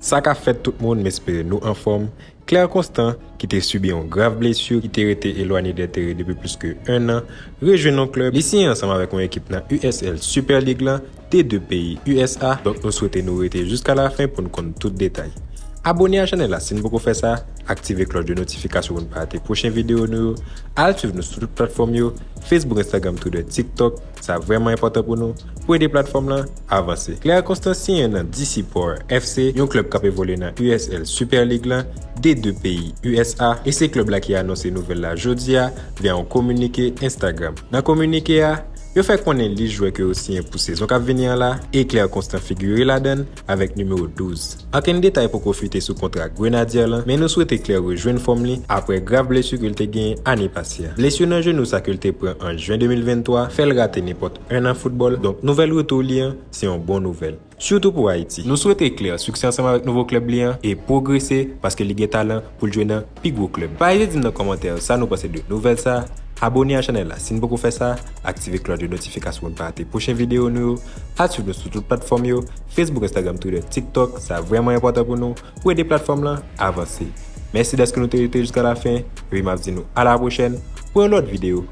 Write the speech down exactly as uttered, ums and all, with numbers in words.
Sa k ap fèt tout moun, m espere nou anfòm. Claire Constant, ki te sibi yon grav blesi, ki te rete elwanye de teren depi plis ke en an, rejwenn yon klèb. Li siyen ansanm avèk yon ekip nan U S L Super League la, de de peyi U S A. Donk, nou swete nou rete jiska lafen pou n konn tout detay. Abòne a chanèl la si n poko fè sa, aktive klòch de notifikasyon pou n pa rate pwochen videyo nou yo. Al swiv nou sou tout platfòm yo, Facebook, Instagram, Twitter, TikTok. Sa vrèman enpòtan pou nou, pou ede platfòm lan avanse. Claire Constant siyen nan D C Power F C, yon klèb k ap evolye nan U S L Super League lan, de de peyi U S A, e se klèb la ki anonse nouvèl la jodi a via yon kominike Instagram. Nan kominike a, yo fè konnen lis jwè ke yo siyen pou sezon k ap vini an la, e Claire Constant figire ladan l avèk nimewo douz. Ankenn detay poko fite sou kontra Grenadye lan, men nou swete Claire rejwenn fòm li apre grav blesi ke l te genyen ane pase a. Blesi nan jenou sa ke l te pran an jen de mil venntwa fè l rate nenpòt en an foutbòl, donk nouvèl retou li an se yon bon nouvèl. Sitou pou Ayiti. Nou swete Claire siksè ansanm avèk nouvo klèb li an e pwogrese paske li gen talan pou l jwe nan pi gwo klèb. Pa ezite di m nan kòmantè yo sa nou panse de nouvèl sa. Abòne a chanèl la si n poko fè sa, aktive klòch de notifikasyon pou n pa rate pwochen videyo nou yo. Al swiv nou sou tout platfòm yo, Facebook, Instagram, Twitter, TikTok. Sa vrèman enpòtan pou nou, pou ede platfòm lan avanse. Mèsi dèske nou te rete jiska lafen, epi m ap di nou a la pwochèn pou yon lòt videyo.